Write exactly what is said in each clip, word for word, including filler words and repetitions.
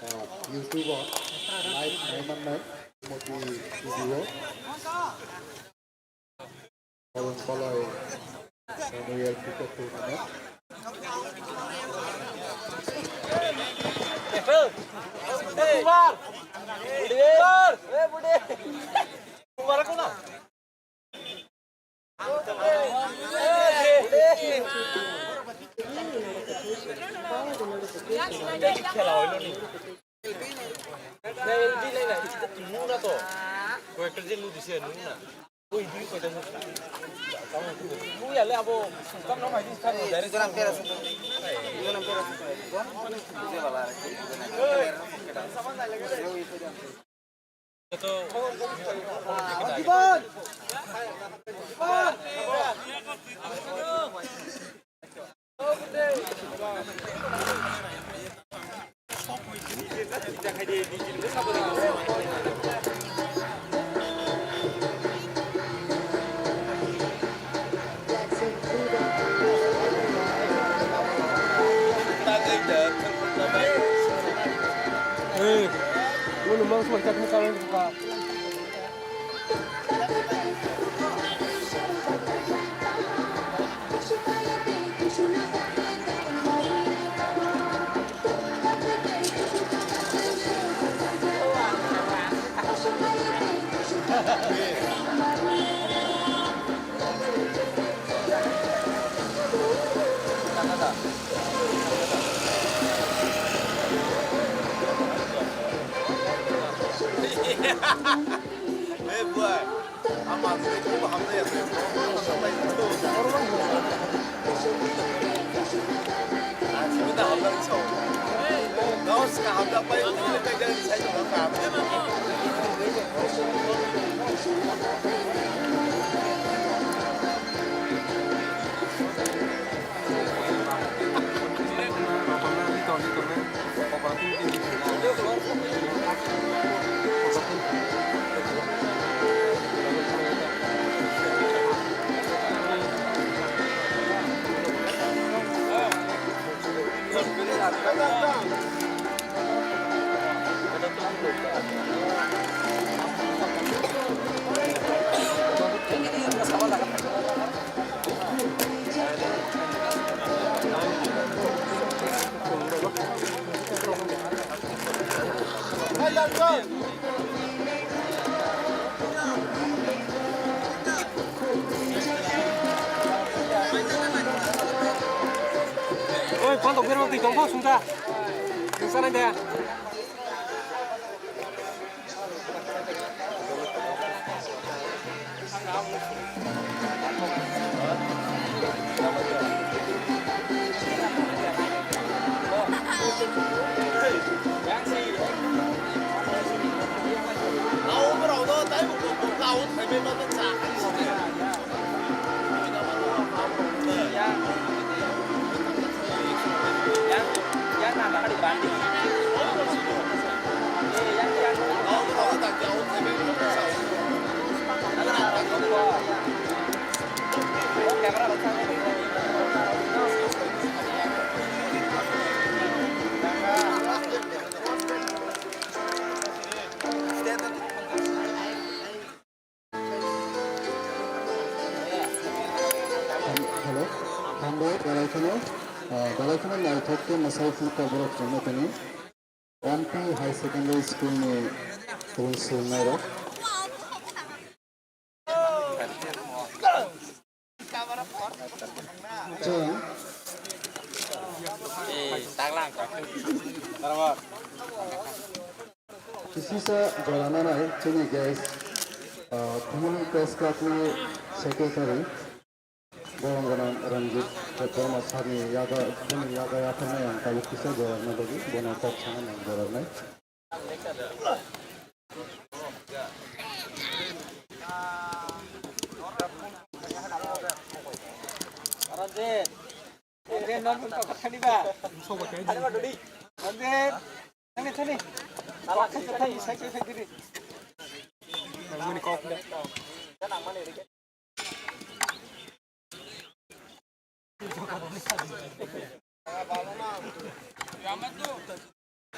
ah, YouTube o live nai mannai Modi T V o. Kolom Koloi Memorial Cricket Tournament. Hey, boy. Oi, phone tong phirma twi tong pho sungta. Sungsa nai de. Hello, hambai belai kheno, ah, belai kheno naithok khe mwsai phunukha borok chwngno tini. One P High Secondary School ni kubun swrwngnairok. Chwng kisisa jora nanai chini guest, ah, Khumulwng Press Club ni secretary, Borok gwnang Ranjit Debbarma sir ni yaga, bini yaga yapharnai ang tabuk kisa borokno bagwi bono kok sana nang boroknai. Ranjit, Ranjit, non pun kok thani ba? Thani ba dodi? Ranjit, thani, thani. Ala kok thani, sai sai sai diri. Nangmani kok le. Ah,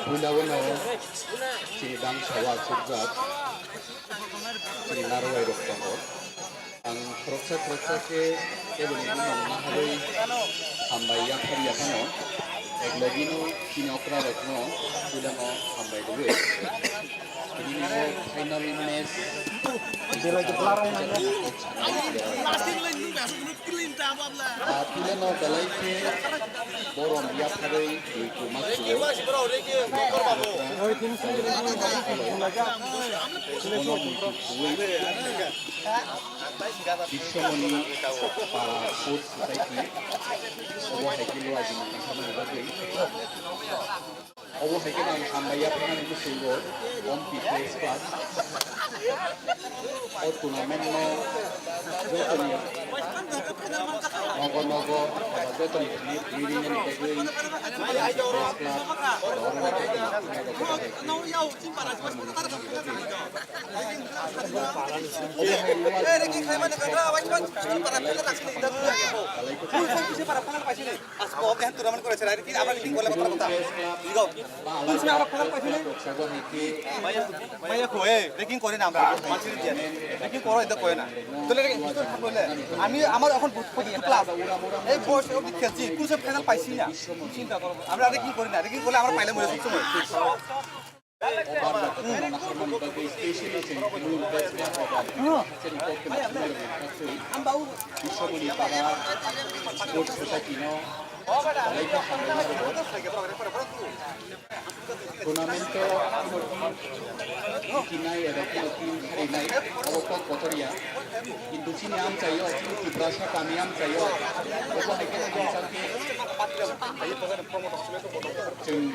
puila o no chini bangsa o achukjak chini narwai rok tongo. Ang khoroksa khoroksa khe keboni bumung naharwi hambai yaphar yaphano, eklogino chini okra rokno puilano hambai rwui. Tini ni final match. Ah, puilano belai khe borom yapharwi twi kwma sugo. Bono muitu kuwi. Bisyomoni Para Sports Society, obo hai khe Luajima ni samani bagwi. Obo hai khe ang hambai yapharnani bwskango Ompi Press Club. O tournament no jotoni nogo nogo eba jotoni thani twi rinani bagwi Press Club, eba oroni bagwi nairok bagwi. আমি আমার এখন বুঝতে পারছি না। এই বয়স অবধি খেলছি, কোন সব ফাইনাল পাইছি না। চিন্তা করো, আমরা রেগিং করি না, রেগিং করলে আমরা পাইলে মরে সবসময়। Tournament-o tini eba khe tini kharinai abo kok kotor ya. Kintu chini amchaio, chini Tiprasa kami amchaio, obo hai khe tini sakhe chwng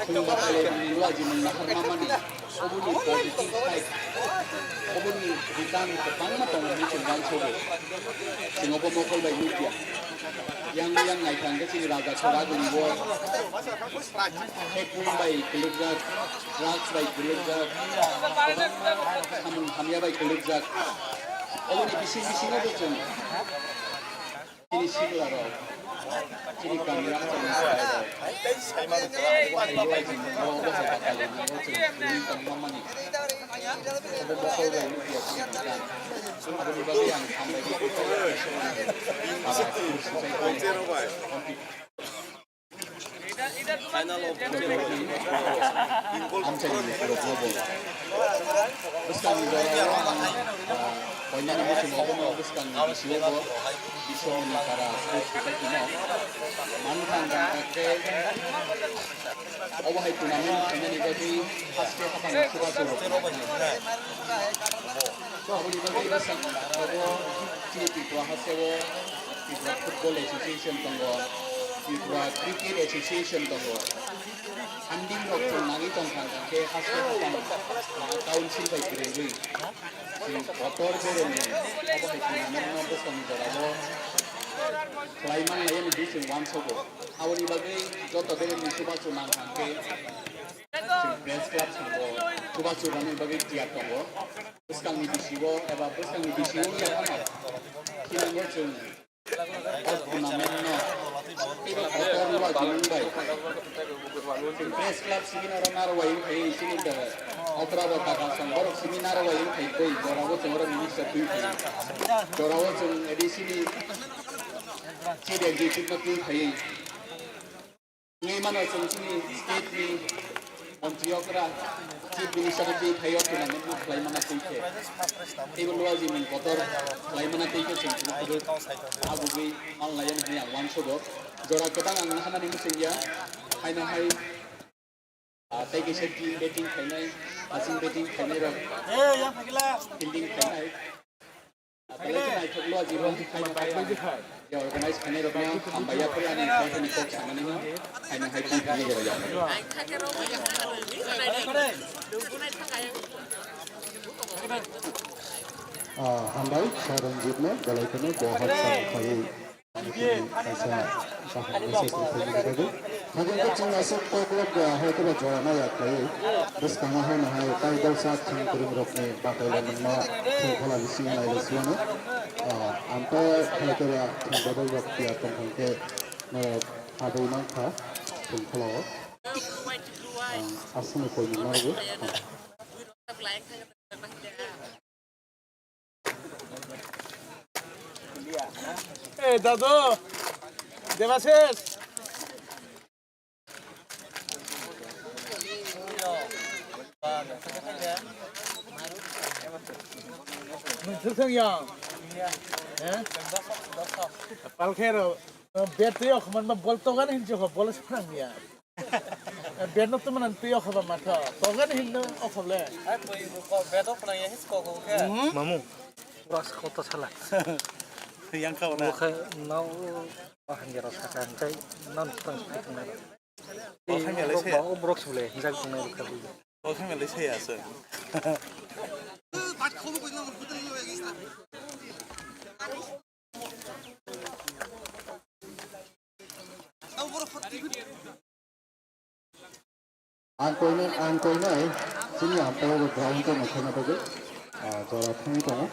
Chwng batalai rwni Luajimung naharma mani, oboni positive side, oboni return kwbangma tongo hinwi chwng uansugo. Chwng obo mokol bai nukya. Yang yang naikha hwnkhe chini raja Khoragwi o hekung bai kwlwkjak, drugs bai kwlwkjak, kwbangma samung hamya bai kwlwkjak. Oboni bising bisingo bo chwng Chini sikla rok, chini kami rok, chini sikla rok, chini rok, chini rok, chini tongma mani. Obo mokol bai nukya chini bwkha. Aboni bagwi ang hambai khe para kursi bai khe. Amchaini borokno bo bwskangni jorao ang, ah, koinani muchungo bono bwskangni bisingo bo Biswamoni para sports society no manthang rang khe obo hai tournament khainani bagwi haste haphang chubachu rok. Aboni bagwi bwskang obo chini Tripura hasteo Tripura Football Association tongo, Tripura Cricket Association tongo. Funding rok chwng nangwi tongkha, hwnkhe haste haphang council bai kwrwngwi chwng kotor beremni obo hai tournament no bwskangni jorao khlai man lai ani chwng uansugo. Aboni bagwi joto beremni chubachu nangkha hwnkhe chwng press club swngo, chubachu rwna bagwi tiyar tongo. Bwskangni bisio eba bwskangni bisio wngya phano chini bo chwng O tournament no teibo kotor Luajimung bai. Chwng press club simi norok narwai wngkha, chini the okra bo taka song borok simi narwai wngkha, tei jora o chwng oro minister twi phai. Jora o chwng A D C ni chief executive no twi phai. Wngwi mano chwng chini state ni montri okra, chief minister twi phai o tournament no khlai mana twi khe. Teibo Luajimung kotor khlai mana twi khe chwng chini kwrwk agugwi man lai ani hinwi ang uansugo. Jora kwbang ang naharnani muchungya, haino hai, ah, tei kaisa team batting khainai, haching batting khainai rok, fielding khainai. Belai khe naithok Luajimung, haino hai ang je organize khainai rokno hambai ya phai ani kok ni kok sanani no, haino hai twi phai ni jora ya. Ah, hambai, Sir Ranjit no, belai kheno bo hot sam khlaiwi. Kaisa kaham message rwkhe nini bagwi. Hagin khe chwng aswk koklop, ah, hai khe ba jora nai ya khlaiwi. Bwskango haino hai kaidalsa thwng kwrwng rokni batailai mangno thwng phola bisingo nailai siwano. Ah, ang khe hai khe ba thwng bodol rok tiyar tong thang khe norok habwi mankha thwng pholao. Ang aswkno koi nang narwgwi. Hey, Dado! Devasis! Nung thwk thang yang? Eh? Palkhero, bet twi okhoman ma bol togan hin chokho, bol se phrang ya. Bed no tuma nan twi okhoba matha. Togan hin no okhoble. Ai, twi ko bed ok nang ya his ko ko ke. Mamu, ras kota sala. Yang kau na. Oke, nau, ah, hanya rasa kan kai, nan tang kai tang na. Oke, ya, lese. Ba, o brok sule, jak tang na ka. Oke, ya, lese ya se. Ang koinai, ang koinai, chini ampao bo ground o nokhaina bagwi, ah, jora thangwi tongo.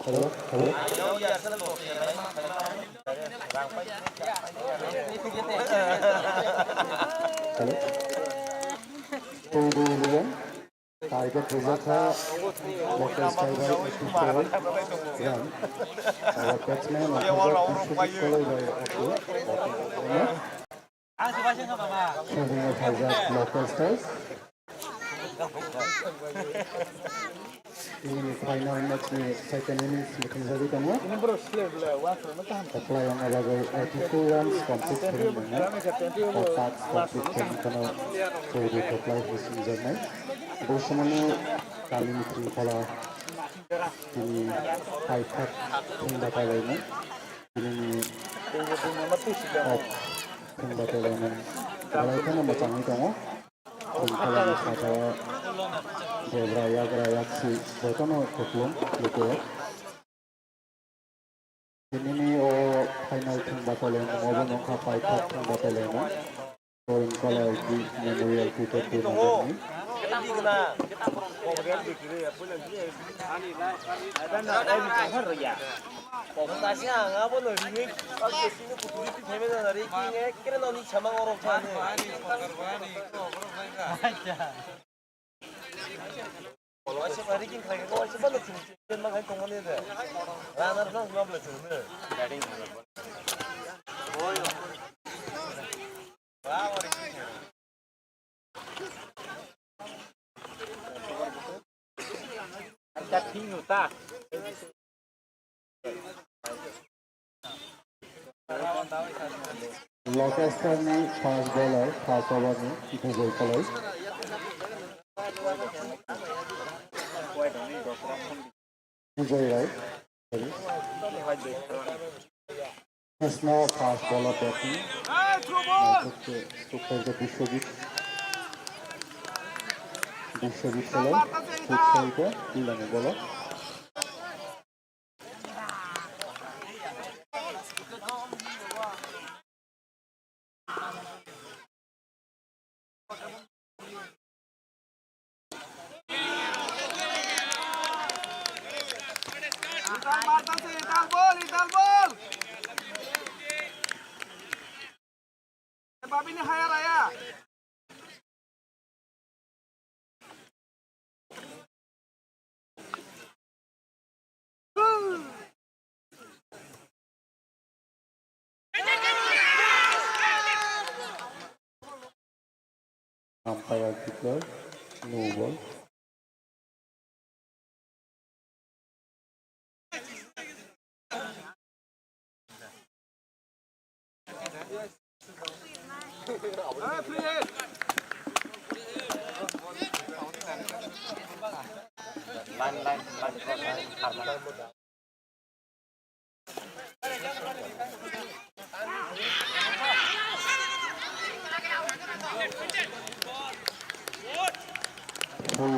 Hello, hello. Hello. Target rijak kha local style by eighty-four run. Our batsman on target Bishwajit Koloi by eighty. Fielding of Hazrat local style. Ini final match ni second innings ni thwngjagwi tongo. Kwplai wngna bagwi eighty-two runs complete khaimani, o task complete khaimani phano Saudi kwplai hwnwi swngjak nai. Bo samani kamini thwngphola tini paithak thwngba kailaimung. Tini ni off thwngba kailaimung belai kheno mwchangwi tongo. Thwngpholani saka-o debra yagra yaksi jotono kupulung luku-o. Tinini o final thwngba tolaimung obo wngkha paithak thwngba tolaimung. Koring Kala L P Memorial Cricket Tournament ni. Local star ni fast bowler, fast over ni Bijoy Koloi. Bijoy Rai. Krishna fast bowler batting. Naikhe Sukhai Biswajit. Biswajit Koloi. Sukhai ko pilani bowler. Ital martase, ital bol, ital bol. Babini haya raya. Umpire declare no ball. Full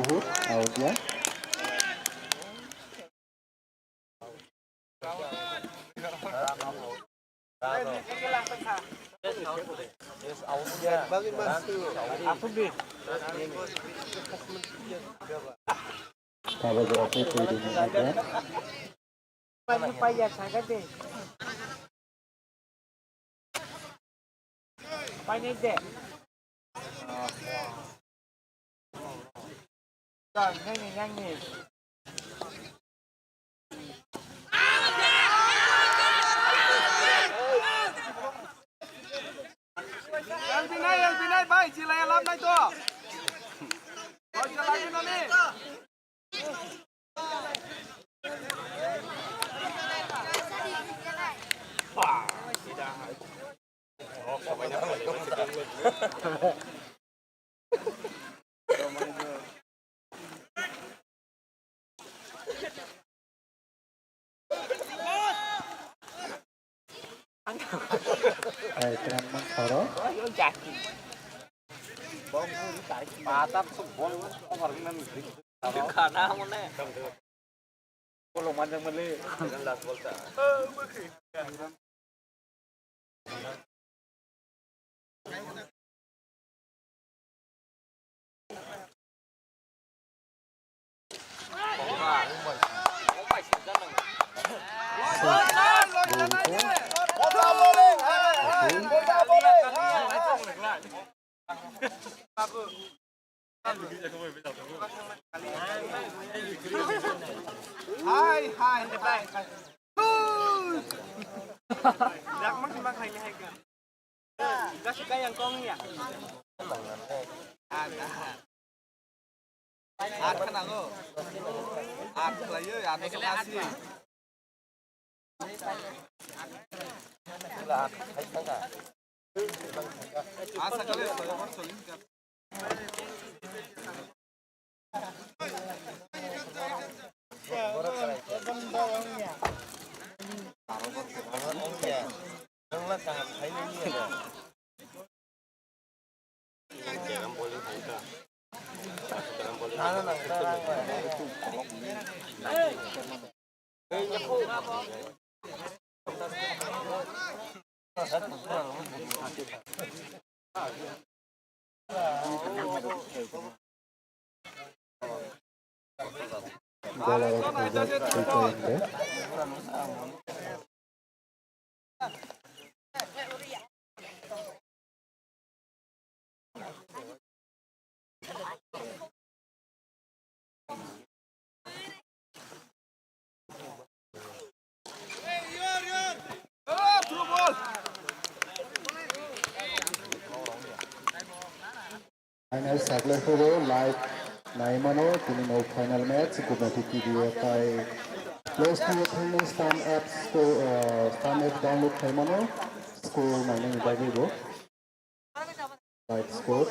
hook, out, yeah. Tabok rok tei twi rini nai khe. Painai de. Nangni, nangni. Elbinai, elbinai, bai, chilai, lamnai to. Bai, chilai, nani. Hai, tram mang khoro. Patap su bol over nan. Kana mone. Bol manjang male. Last bol ta. Hai, hai, hai. Dak mang mang hai hai ka. Dak su kaya kong ya. Ada. Ar khana go. Ar khlaiyo, ar no asi. Asa kale, Gola rok khaijak twi khe. Final sakle phuru live nai mano, tini no final match, Gumati T V o tai Play Store thangwi Stan apps ko, uh, Stan app download khai mano, score nainani bagwi bo. Live score.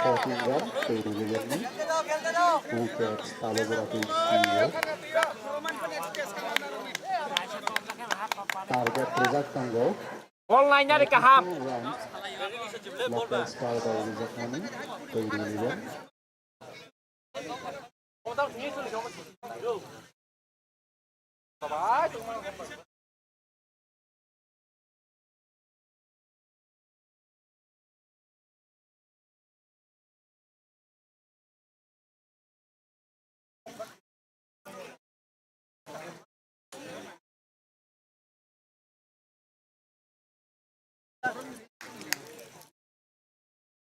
Fourteen run, tei rwgwi yakni wicket Talogora tei C E O. Target rijak tongo. Bol nainani kaham. Two runs. Local star bai rijakmani tei rwgwi yak.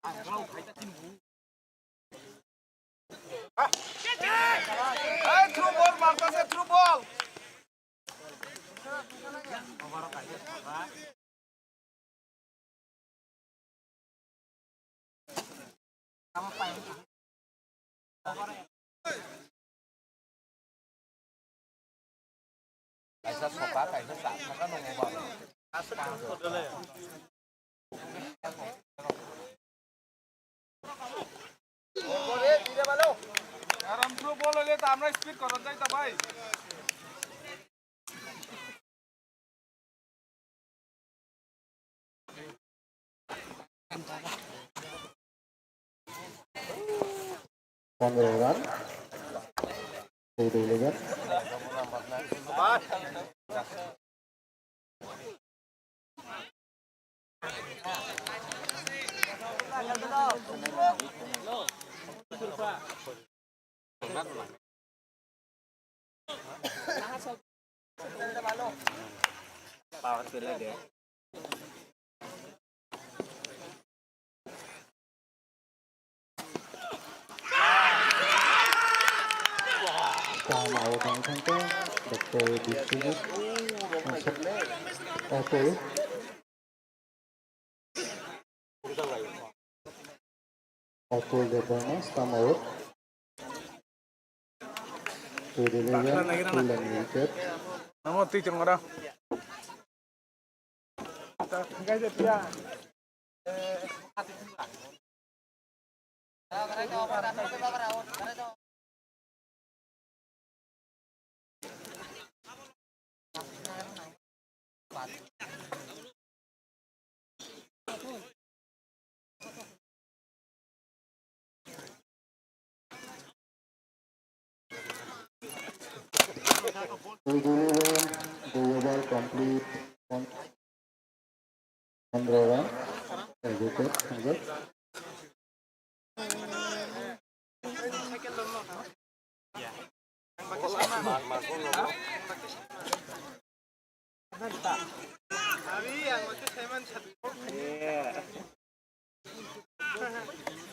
Hey, through ball, Marcus, through ball. Kaisa soka, kaisa cha, saka nongo ba. Aram through ball hoile to amra speed koron jai ta bhai. Pondro run. Two eleven. Power play de. Time out ang thangkha, Doctor Biswajit. Oke. Atul Debbarma, stamp out. Two eleven, full and wicket. Namo twi chwng ora. Two eleven, the over complete. Pondro run, executed, hundred.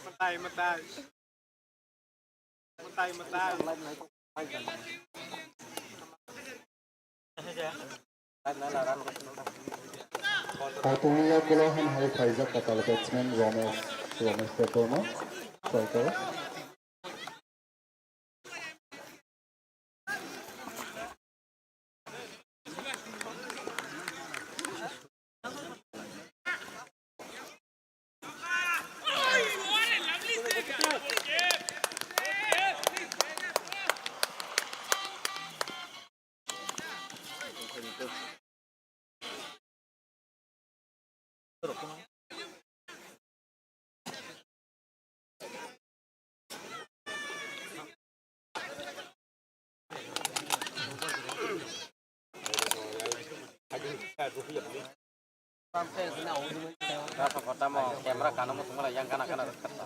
Matai, matai. Matai, matai. Kaitorni yagulo hamhai phaijak kwtal batsman Romesh, Romesh Debbarma, striker. Gasa kotamo camera kanamo tongmala yang kana kana rwkha ta.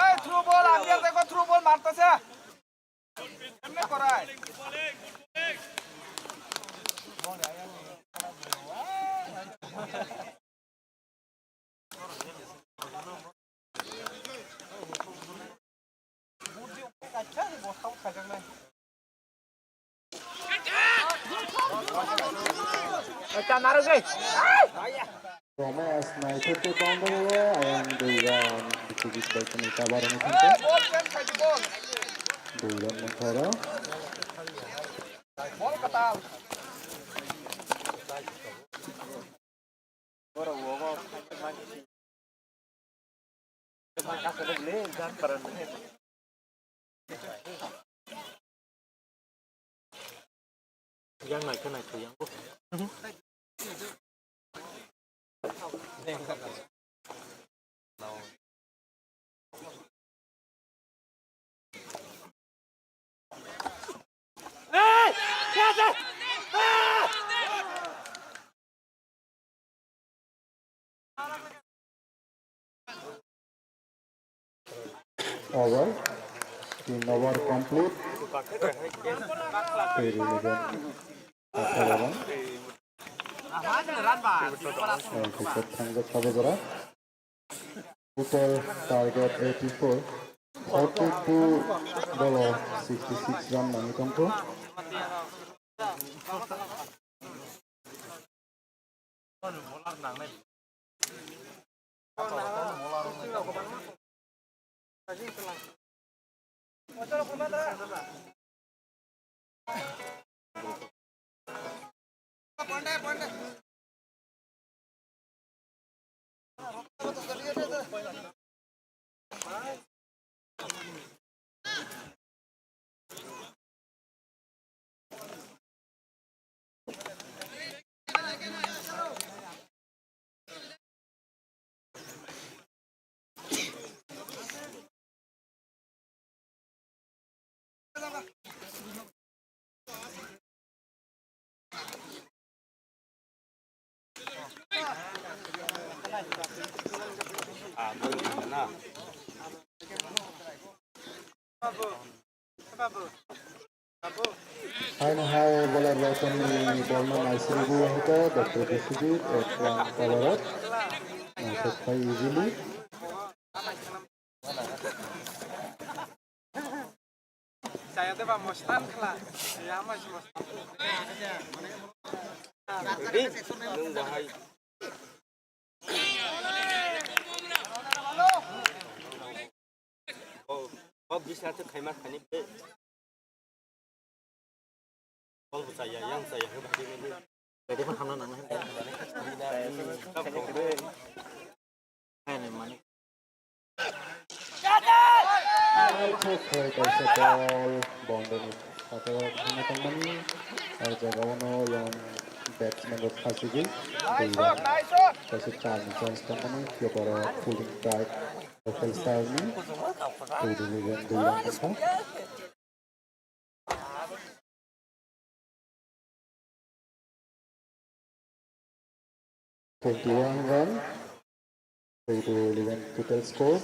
এই through ball, uncle দেখো, through ball মারতেছে। এমনি করায়। Romesh naithok khe boundary o, ayang dui run, wicket bai khwnwi cover wngwi thangkha. Dui run manthairo. Yang naikhe naitho yang bo. Over. Tin over complete. Twi eleven. Atharo run. Wicket thangjak sabo jora. Total target eighty-four. Forty-two bolo sixty-six run nangwi tongkho. Haino hai bowler rokni ball no naisingwi hwnkhe Doctor Biswajit, ekran bowler rok naisok phai easily. Chaya de ba mostan khla. Ya mas mostan. Ready? Nung bahai. Oh, oh, bisna tu khaima khani pe. Bol bu chaya, yang chaya, hwbai di ni. Ready phan hamna nang. Hai ni mani. Kaisa ball boundary ni sakao thangna tongmani. O jagao no yang batsman rok khasigi. Dui run. Kaisa chal ni chance tongmani. Kebaro fielding strike. Local style ni. Dui run, dui run tongkha. Twenty-one run, twenty-one total score.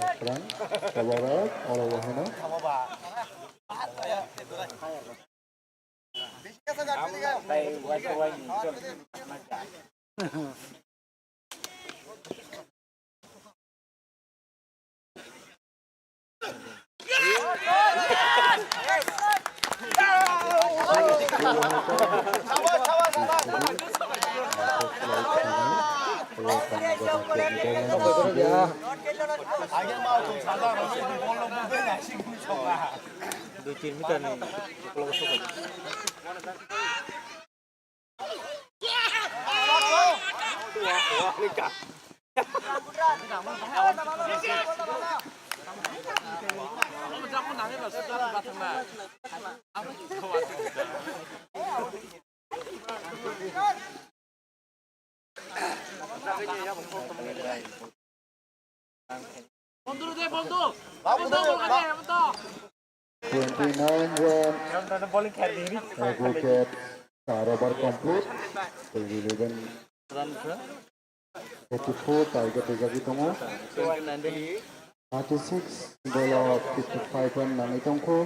Ekran, cover up, oro wahano. Dui tin meter ni ukologo sokoi. Twenty-nine run, a wicket, uh, over complete. Eleven eighty-four target rijagwi tongo. Thirty-six ball o fifty-five run nangwi tongkho.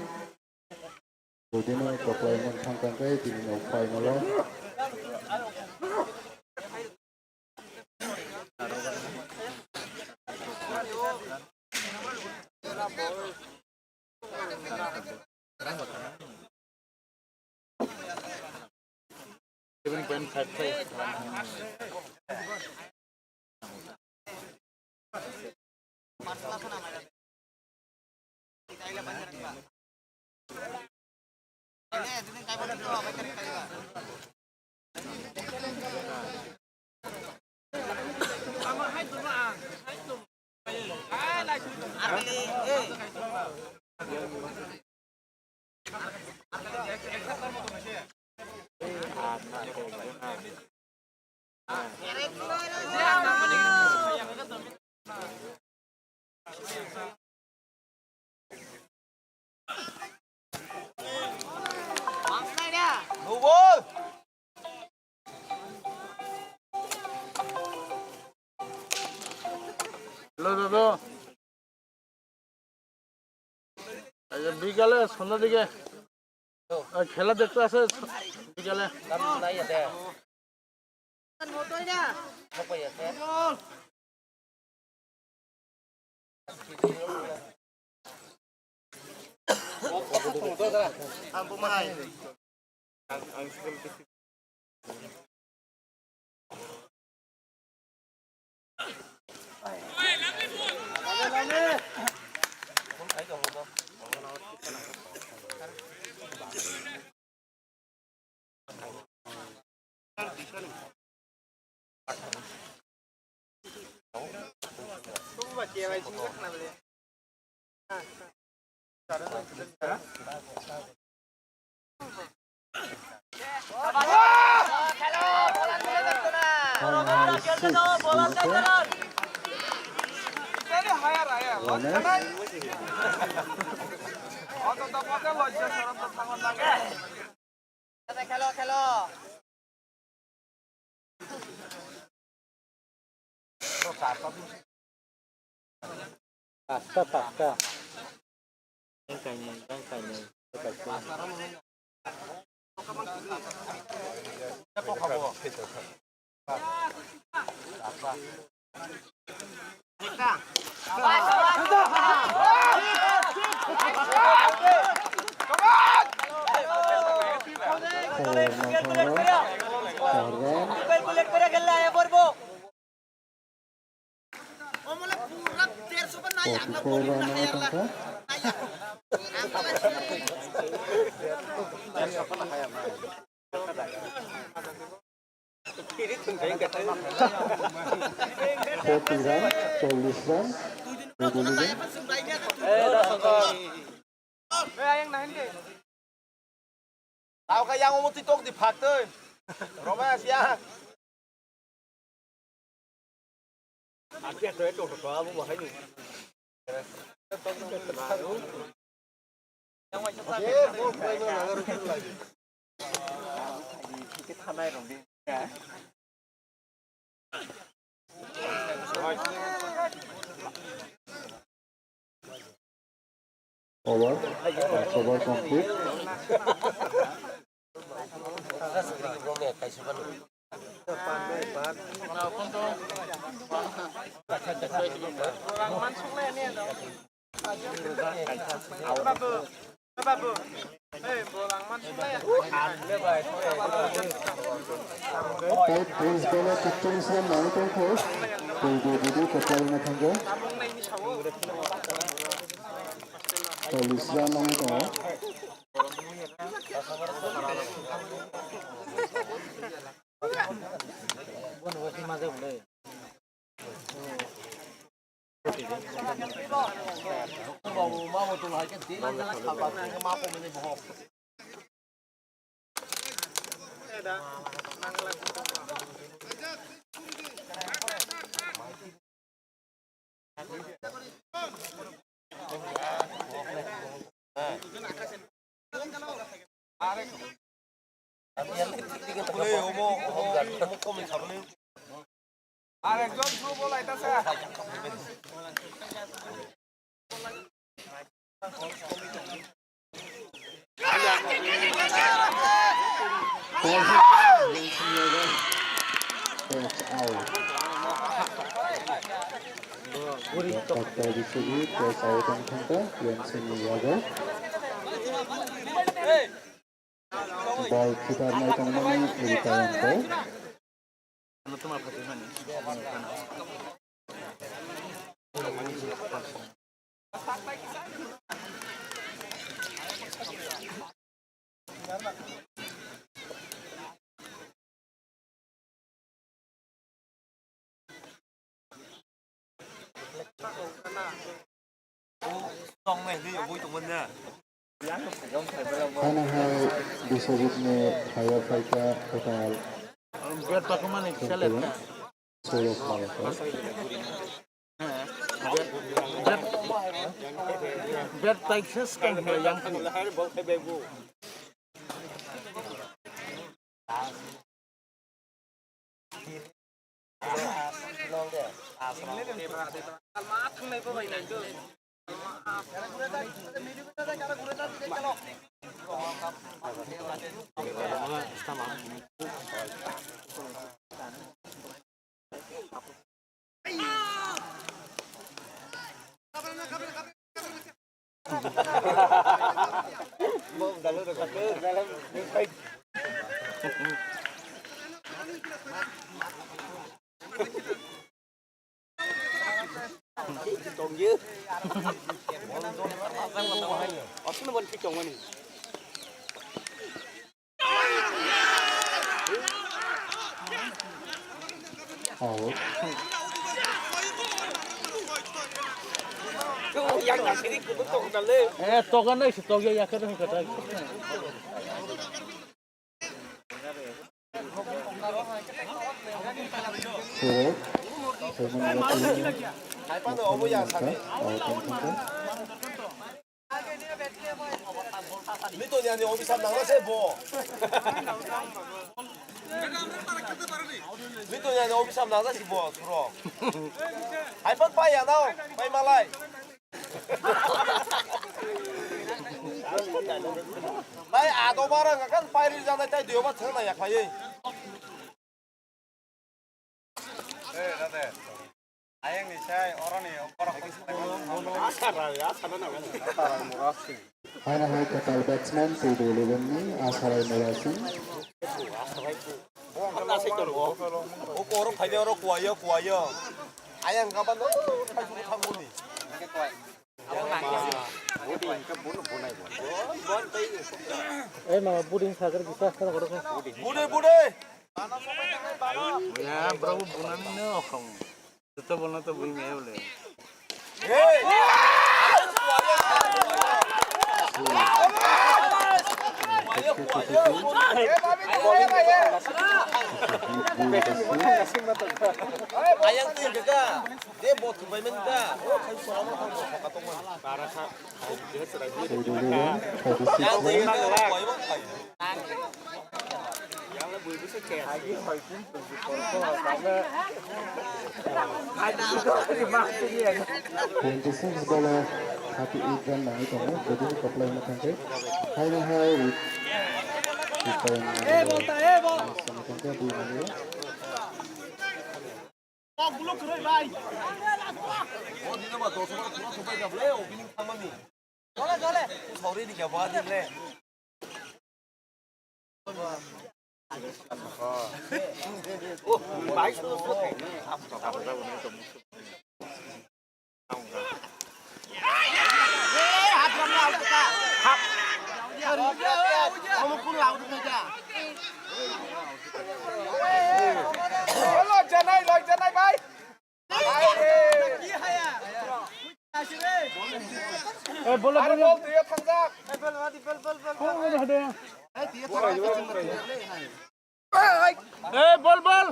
Budino koplai mung thang tang khe bini nok final o. Seven point five five. Hello, hello. এই যে বিকালে সন্ধ্যার দিকে, আহ, খেলা দেখতে আসে বিকালে। Khelo, khelo. Pasta, pasta. Yang kainai, yang kainai. Forty run, chollish run, Rajali. Tao ka yang omo twi tok di phak twi. Romai asia. Over. Last over complete. Tei police bala kwchwng se nai tongkho, tei bo bini kwtal wngna thangkhe. Police rok nai tongo. Arekjon through ball aitase. Catch out. Doctor Bisi catch out wngkha Yamsuni yago. Ball khitarnai tongmani Rita Yangko. Hana hai Biswajit ni haya phaikha total. Solo phaikha. Out. Eh, toga nai se togya ya kada kada. Correct. Out. Mitonyani obisap nangna se bo. Mitonyani obisap nangna si bo suro. Hai pan pai ya nao, pai malai. Nai ado bara ngakan pai ri janai tai duyo ba thang na ya khlai. Ayang ni sai oroni borok. Haina hai total batsman tei eleven ni Asarai Murasing. O koro phaide oro kuwayo kuwayo. Ayang gaban no thangmuni. Eh, mama, buding sagar bisa kan orang. Bude, bude. Ya, bro, bunani no okong. Tetap bola tuh bui mele. Hey. Ayang tuh jaga. Dia bot kebaik mana? Oh, kayu selama kan bot pakai teman. Parah sa. Twenty six ball o thirty eight run nangwi tongo, bwdini kwplai wngma thangkhe. Haino hai ri-, ri-, Eh, bol ta, eh, bol. Wngma thangkhe bui manliya. Lok janai, lok janai, bhai. Eh, bol, bol, bol. Bol, bol, bol, bol. Eh, bol, bol.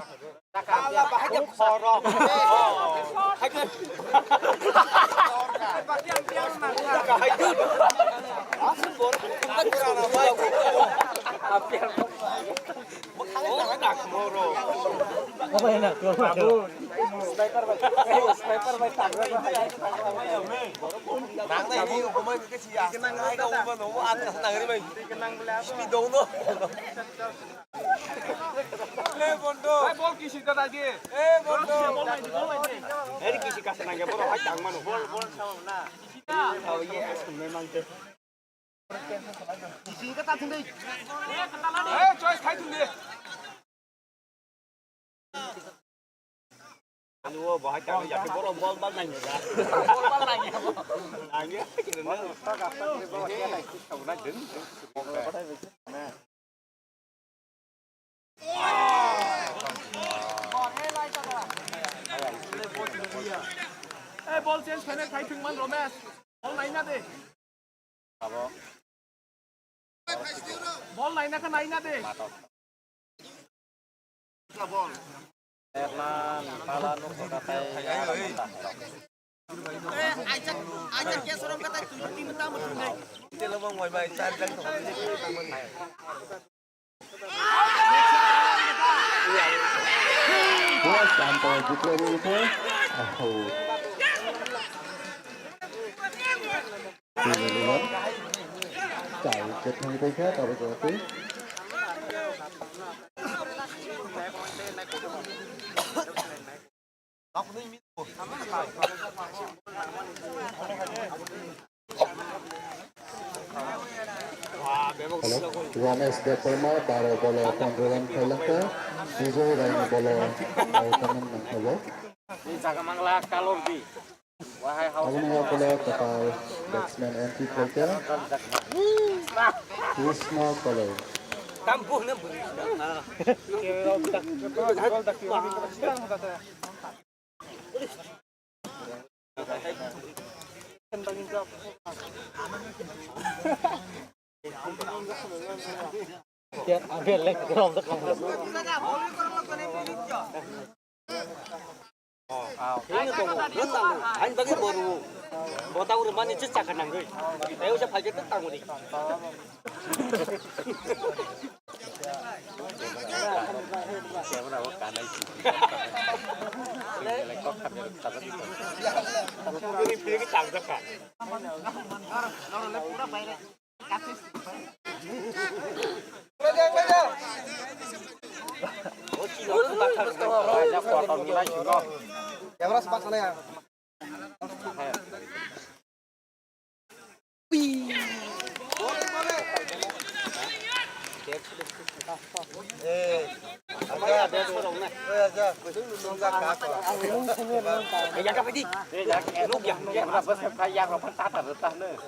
Le bondo. Hey, bol kisi ta dagi. Hey, bondo. Hey, kisi kasa nangya, boro hai tang mano. Bol, bol sao na. Oh, yes, me mangte. Kisi ka ta thung dei. Hey, choice khai thung dei. Anu, oh, bahai tang ya, boro bol bal nangya. Bol bal nangya. Nangya, kira na. Hey, bol change khaina khai thung man Romesh. Bol naina de. Abo. Bol naina kha naina de. Bol. Erlan, pala nuk kota tai. Yes, umpire declare ringkha. Aho. Tini luar. Cai kethang tengkha, tapi kopi. Hello, Ramesh Debbarma, baro bolo pondro run khailangkha, Bijoy Raini bolo, uh, comment nangkha bo. Ni jaga mangla color di. Wahai hao. Aboni yakulo kwtal batsman entry khaikha, Krishna Koloi. Tam buh na buri. Ani bagwi boru. Bota uri mani chis chakha nangwi. Ayo sa phaikhe tak tangwi. Camera sepak sana ya.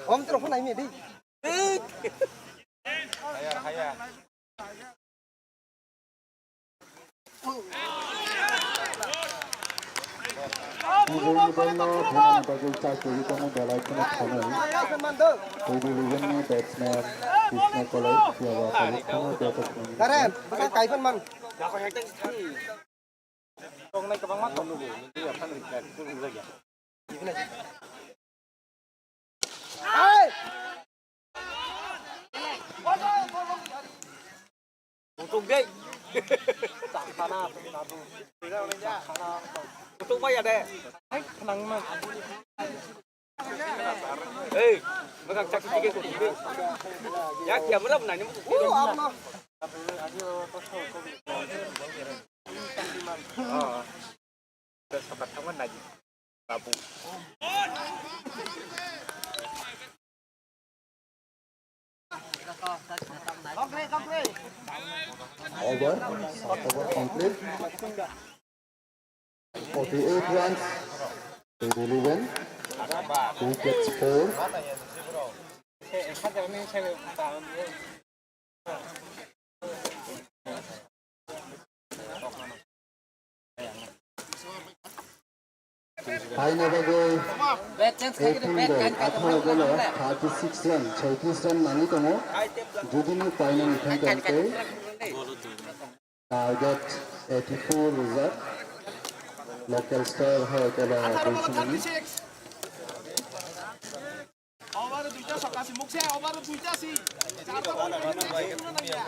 Om terus pun naik di. Hayar, hayar. Ibu ibu no, bhana bagwi chai twi tongmo belai kheno thani. Ibu ibu ni batsman Krishna Koloi, siya ba tali kheno dia tak nang. Karen, bwsa kaifan man. Tongnai kwbangma tongo. Utuk dei. Utuk maya de. Hey, magang cak cik. Ya, dia mula menanya. Sabar sama lagi. Babu. Over, over complete. Forty-eight runs to eleven. Wickets four. Final bagwi eighteen goal, atharo goal o thirty-six run, chhoitrish run nangwi tongo. Judini final ni thangkhe hwnkhe target eighty-four rijak. Local star hai kela Boisimani. Over duita sokasi mukse, over duita si. Charta bol duita si, duno nangya.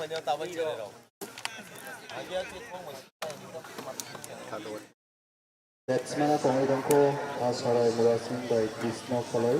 Batsman-o tongwi tongkho, Asarai Murasing bai Krishna Kholoi.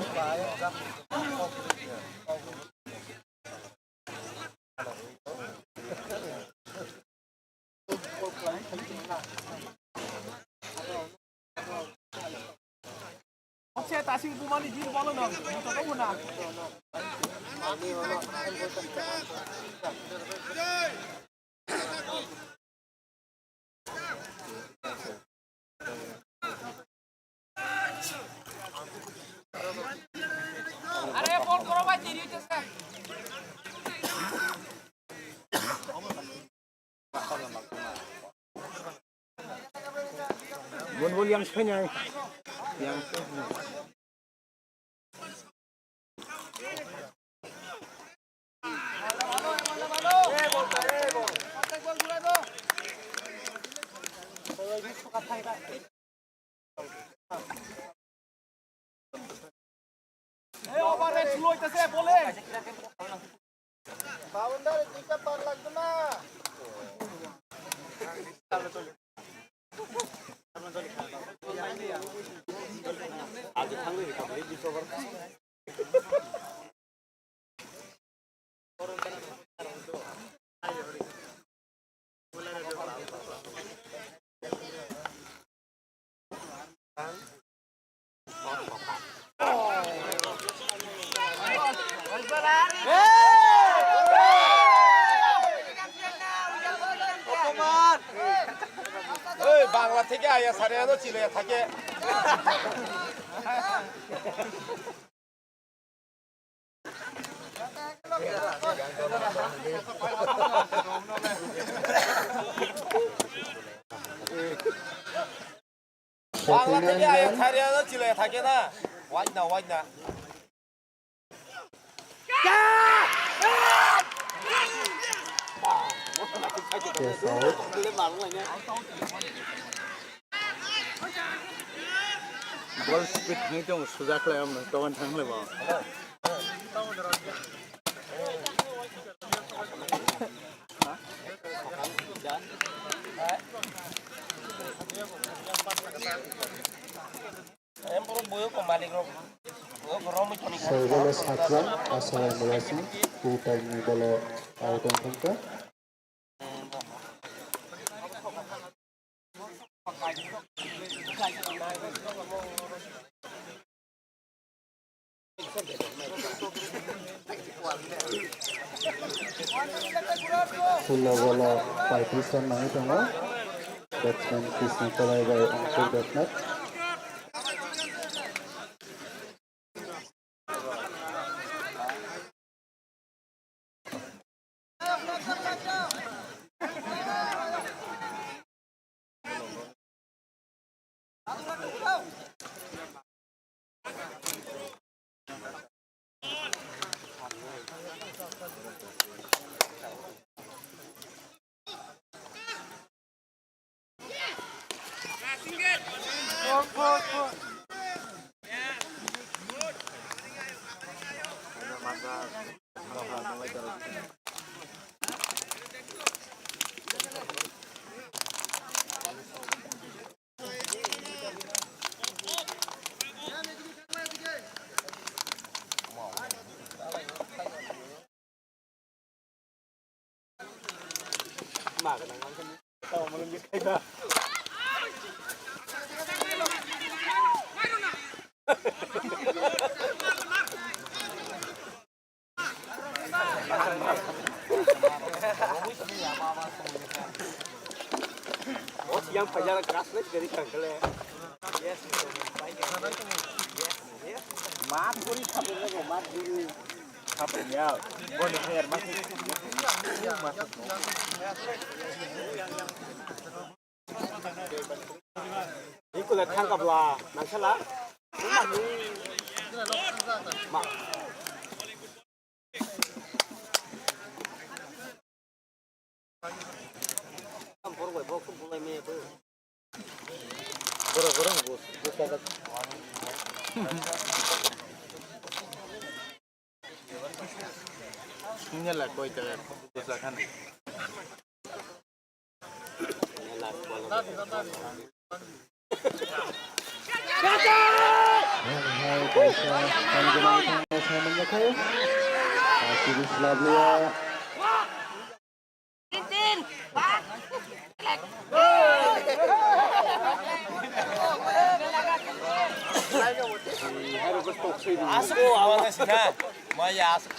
আরে, ফোন করো ভাই, দেরি হইতেছে। Bol bol yang sebenarnya. Yang sebenarnya. এই ওভারে স্লো হইতেছে, বলে। বাউন্ডারি দুইটা পার লাগবে না। এই বাংলা থেকে আইয়া সারে আনো চিলে থাকে। বাংলা থেকে আয়া থারিয়া চিলে থাকে না। ওয়াইড না, ওয়াইড না। Yes, out. Ball speed hwnwi tongo, sujak lai omo, toman thang lai bo. Em, borok boyo ko malik rok. Boyo ko romwi toni. Saibala satlang, Asarai Murasing, two time ni bolo out wng thangkha. Pulo bolo paipri san nangwi tongo. Batsman Krishna Kolai bai Ankur Debnath. O siyang paijak, grass le gari kangkale. Yes, yes, yes. Mat guri khape le, mat guri. Khape ya. Boni khair mat. Ikula thangkabla, nangsala. Ma. Borok bai, borok bulai maya bo. Borok, borok, bus, bus kata. Ini lah koi jaga bus akan. Asuk o, awan na sina. Maya asuk.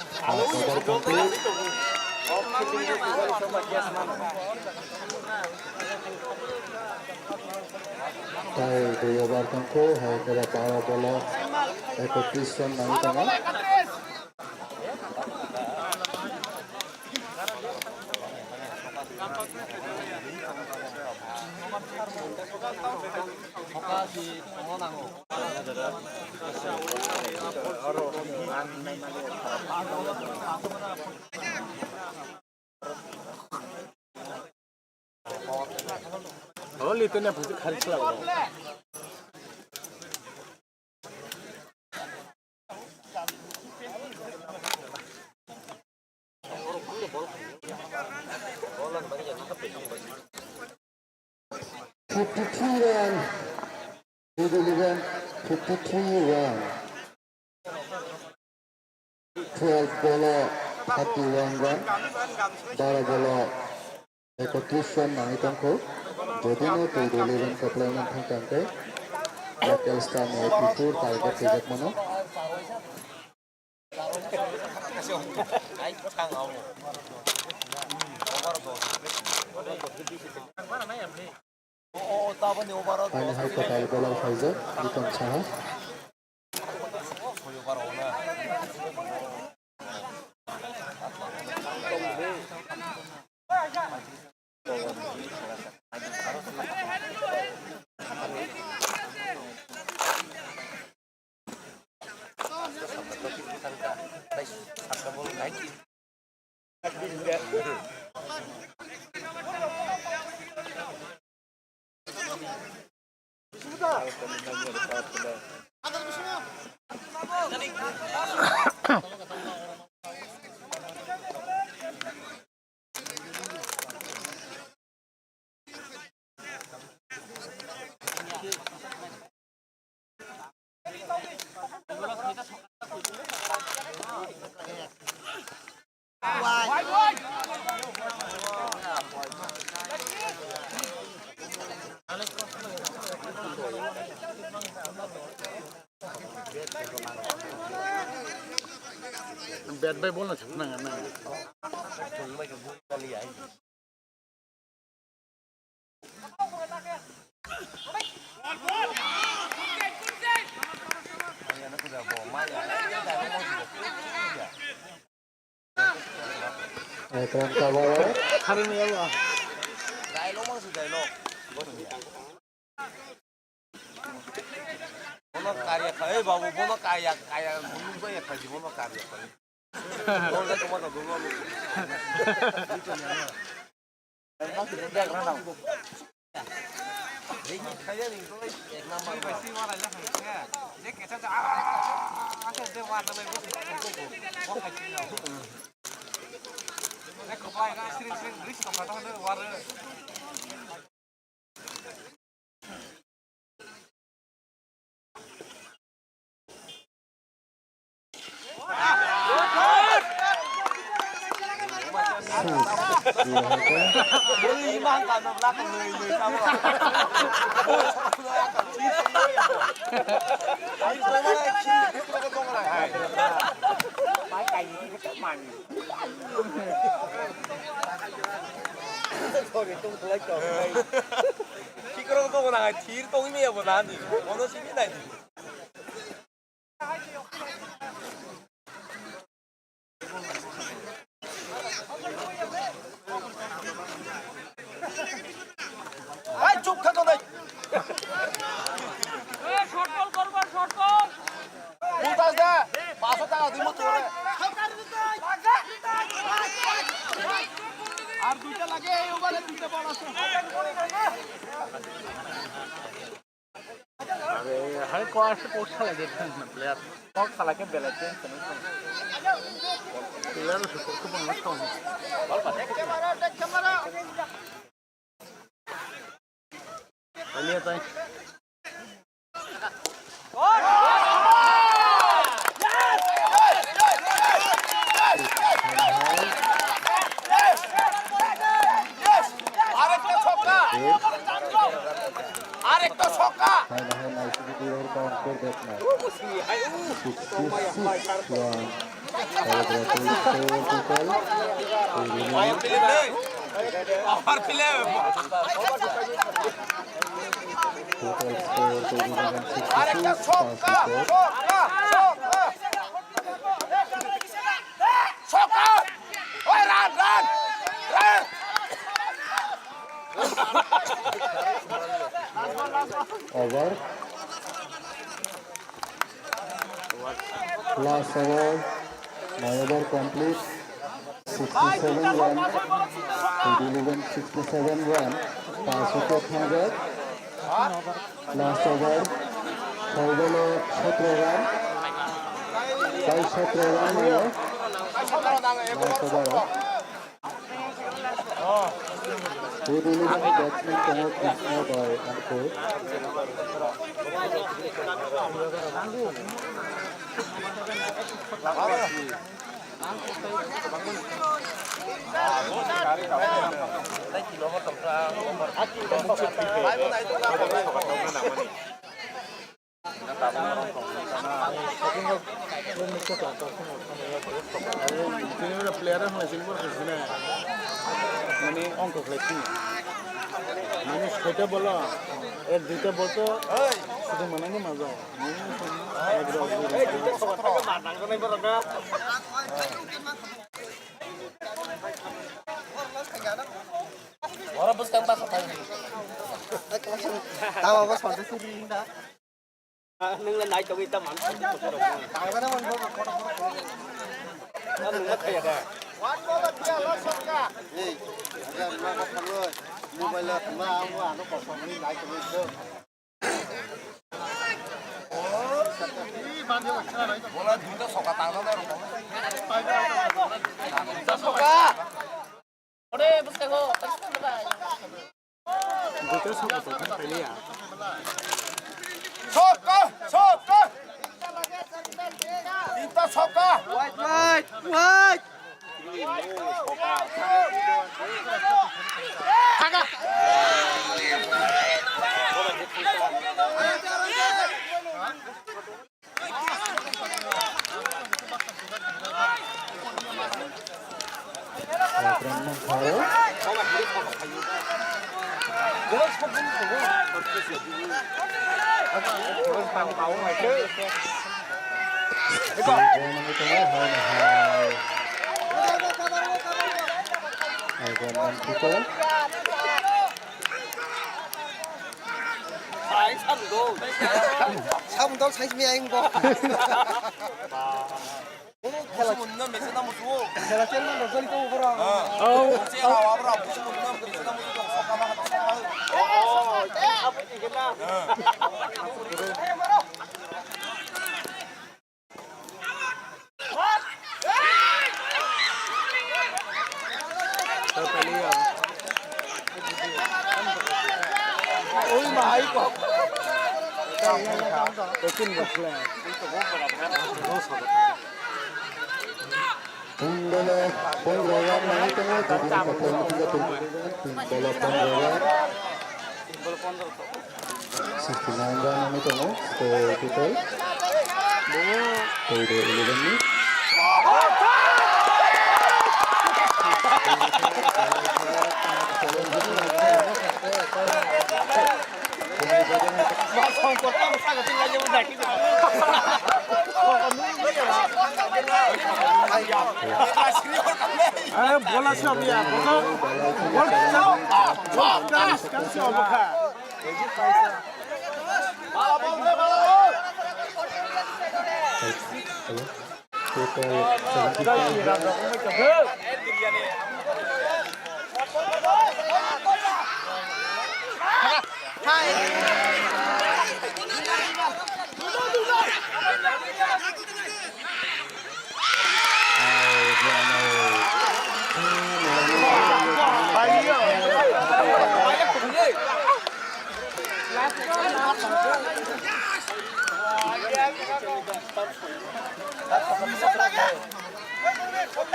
Tai dui over tongkho, hai khe bara bolo ekotris run nangwi tongo. Only tene phuti khari sila. Fifty-three run. Two eleven, fifty-three run. Twelve bolo thirty-one run. Baro bolo ekotris run nangwi tongkho. Jodi no two eleven kwplai man thang tang khe, local star no eighty-four target khaijak mano. Ani hai kwtal bolai khaijak, Liton Saha. Bat bai bol no thang nang nang. Ekran cover. Hari ni ya. Bono karya kha, ei babu, bono kaya, kaya, bono kaya kha, bono karya kha. Bono kaya kha, bono kaya kha. Sorry, tong tulai tong. Kikrok tong nang, thir tong ini ya, bo nani. Ono sini nai. Ai, chup kha tongnai. Short ball korba, short ball. Punchas de, paso taka dimo tore. Ar duita lage, ei over e duita ball ase. Are, hai ko ase post khala de thang na player. Post khala ke belai chen chen. Player su ko ko bang thang. Ball pa. Camera, camera. আরেকটা ছক্কা! আরেকটা ছক্কা! Hai, hai, nice video, count for that match. Sixty-six run. Celebrating four people. Power play. Total score to be given sixty-six. আরেকটা ছক্কা, ছক্কা, ছক্কা! ছক্কা! ওই run, run, run! Over. Last over. My over complete. Sixty-seven run. Total eleven sixty-seven run. Pass wicket thangkha. Last over. Soi bolo sotro run. Bai sotro run. Last over. Good eleven batsman tongo Krishna bai Ankur. Player wng lai sini borok sini mane ongkho khlai sini mane soita bolo ek duita bol to sudu manani maja mane ek rok dui rok. Oro bwskang basa thang. Tama bw sorde suri da. Nwng le nai togwi ta man. Tangdana man bw kotor kotor. Nwng ma thaya da. Ei, aja ma ka thangwi. Mobile la thangma ang bo ano kosong ni nai togwi do. Bola duita soka tangdana rok. Duita soka. Duita soka tongkha phailiya. Soka! Soka! Duita soka! Wait, wait, wait! Sabun dol sai simi ayung bo. Khela chen man jali to bora. Oh. Ui, mahai ko. Pekin bokle. Pundala pondro run nangwi tongo, jodi ni kotor ni pundala pondro run. Sixty nine run wngwi tongo, score total. Tei eleven ni. Are bola sab ya, bola, bola sab, bola sab, sab, sab, sab, sab. Total seventy five runs.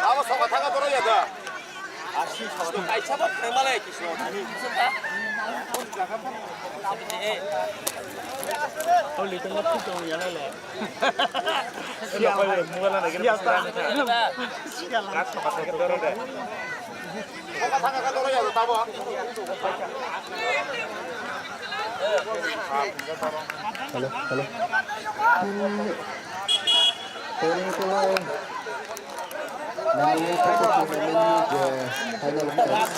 Abo soka thaka doro ya da. Hello, hello. Tini, tini, Nangni tournament ni je final match,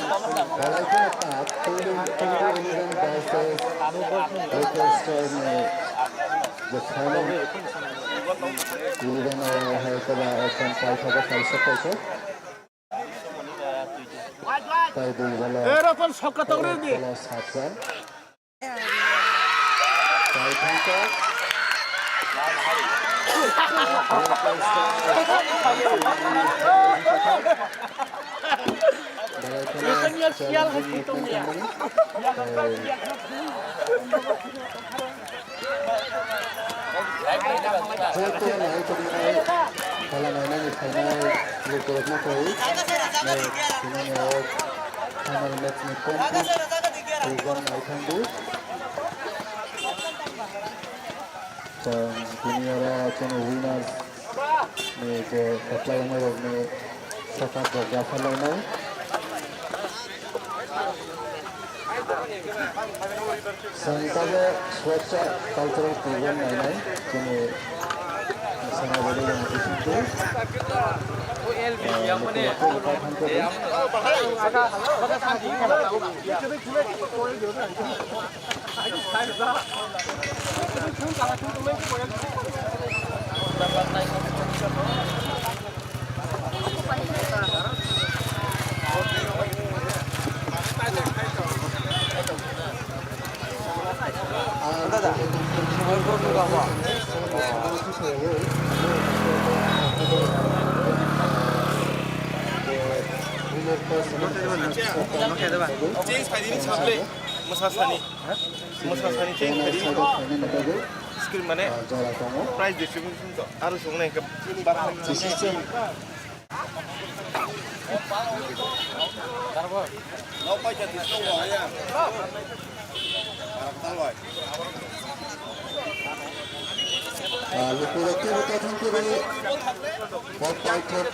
Balaikena Top, Twenty Twenty Eleven versus Local Star ni je final. Eleven o hai keba ekdom paithago, paisa, paisa. Tai dui bala, Eh, Ratan, sokka tong re di. Bala satjan. Final match ni pon pon program nai thangdi. Chwng tini oro chini winners ni je khaplaima rokni sokat rok yapharlainai. Chwng tabuk Swachha cultural program nainai chini Sanabari ni bisingtwi. Change khaidi ni saple, mwsa sani, mwsa sani change khaidi ni to. Screen mane prize distribution to aro song nai ka. Ah, lukurok kebo ta thang kebo. Bok paithak.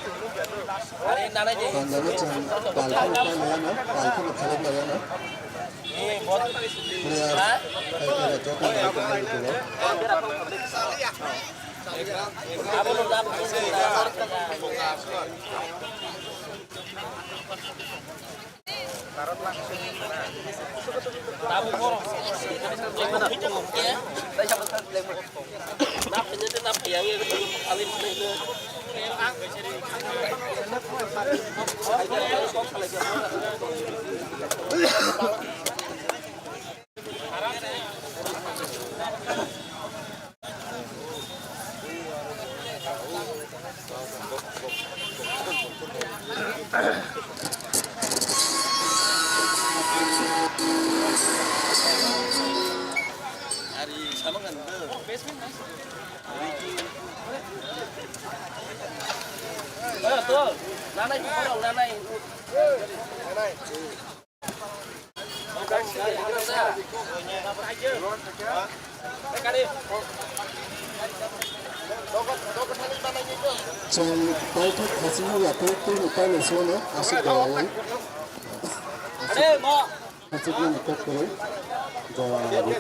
Tangani chwng palki no palaya no, palki no khalok laya no. Players, khaikhe joto nai tongo lukurok. Chwng paithak hachingno ya tei tei ni kailai swngo aswk dayawui. Hachikmani kok kwrwi. Jora.